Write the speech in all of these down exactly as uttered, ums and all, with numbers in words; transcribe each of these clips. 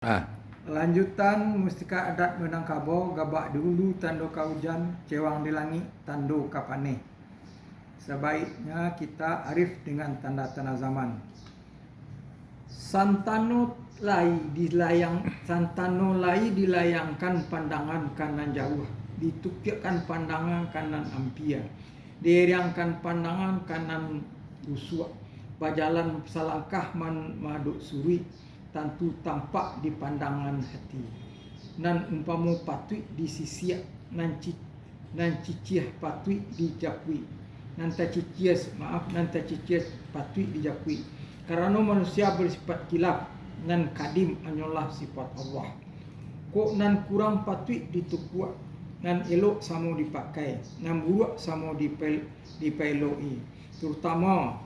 Ah. Lanjutan mustika adat Minangkabau, gabak di ulu tando ka ujan, cewang di langik tando ka paneh. Sabaiknya kita arif dengan tanda-tanda zaman. Santano lai dilayang, santano lai dilayangkan pandangan ka nan jauah, ditukiakkan pandangan ka nan ampia, dieriangkan pandangan ka nan usuak, bajalan salangkah man-, madok suruik, tantu tampak di pandangan hati. Nan umpamo patuik disisiak, nan ci-, nan ciciah patuik dijapuik, nan taciciah, maaf, nan taciciah patuik dijapuik. Karano manusia basipat kilaf, nan kadim hanyolah sipat Allah. Kok nan kurang patuik ditukuak, nan elok samo dipakai, nan buruak samo dipel-, dipaelok-i. Terutamo,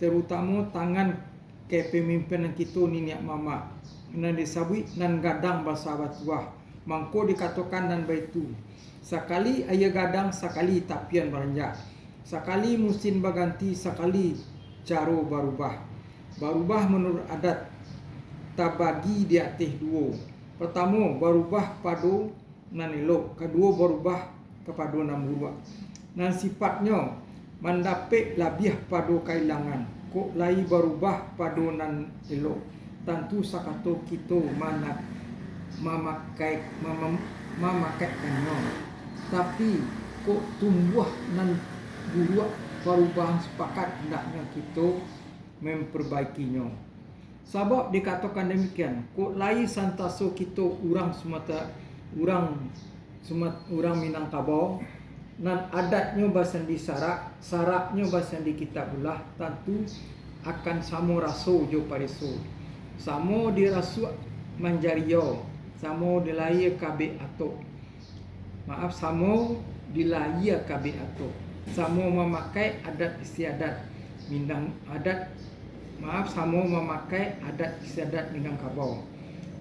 terutamo tangan kepemimpinan kito niniak mamak, nan disabuik nan gadang basa batuah. Mangko dikatokan nan baitu, sakali aia gadang, sakali tapian baranjak, sakali musin baganti, sakali caro barubah. Barubah manuruik adat tabagi di ateh duo. Partamo, barubah pado nan elok, kaduo barubah kapado nan buruak. Nan sipatnyo mandapek labiah pado kailangan, kok lai barubah pado nan elok, tantu sakato kito mana-, mamakai-, mamam-, mamakaikannyo. Tapi, kok tumbuah nan buruak parubahan, sapakat andaknyo kito mamparbaikinyo. Sabab dikatokan damikian, kok lai santaso kito urang Sumatra, urang Sumat-, urang Minangkabau, nan adatnyo basandi sarak, saraknyo basandi kitabullah, tantu akan samo raso jo pareso, samo dirasuak manjariau, samo dilayia kabek atok. Maaf, samo dilayia kabek atok, samo mamakai adat istiadat Minang-, adat, maaf, samo mamakai adat istiadat Minangkabau.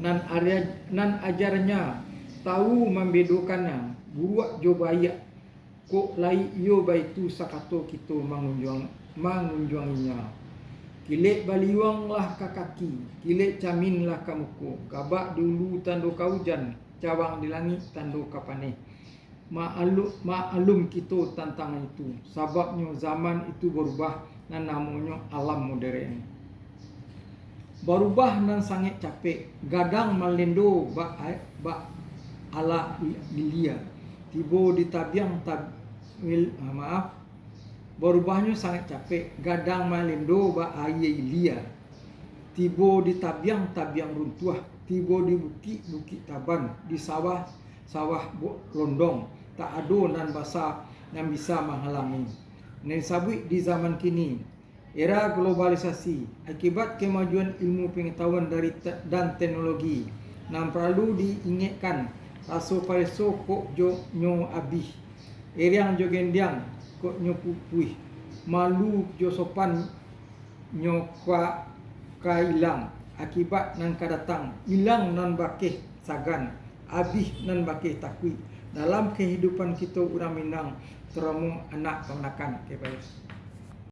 Nan aria-, nan ajarnya tahu mambedokan nan buruak jo baiak, kok lai iyo baitu sakato kito mangunjuang-, mangunjuanginya. Kilek baliuang lah ka kaki, kilek camin lah ka muko, gabak di ulu tando ka ujan, cawang di langik tando ka paneh. Maalum, maalum kito tantang itu, sababnyo zaman itu barubah, nan namonyo alam moderen. Barubah nan sangaik capek, gadang malendo bak a-, bak ala i-, ilia, tibo di tabiang tab-, il-, ah, maaf, barubahnyo sangaik capek, gadang malendo bak aia ilia, tibo di tabiang, tabiang runtuah, tibo di bukik, bukik taban, di sawah, sawah bo-, londong, tak ado nan basa, nan bisa manghalangi. Nan disabuik di zaman kini, era globalisasi, akibat kemajuan ilmu pengetahuan dari te-, dan teknologi, nan paralu diingekkan, raso pareso kok jo nyo abih, eriang jo gendiang kok nyo pupuih, malu jo sopan nyo ka, ka ilang, akibat nan ka datang, ilang nan bakeh sagan, abih nan bakeh takuik dalam kahidupan kito urang Minang, taramo anak kamanakan. Oke, baik.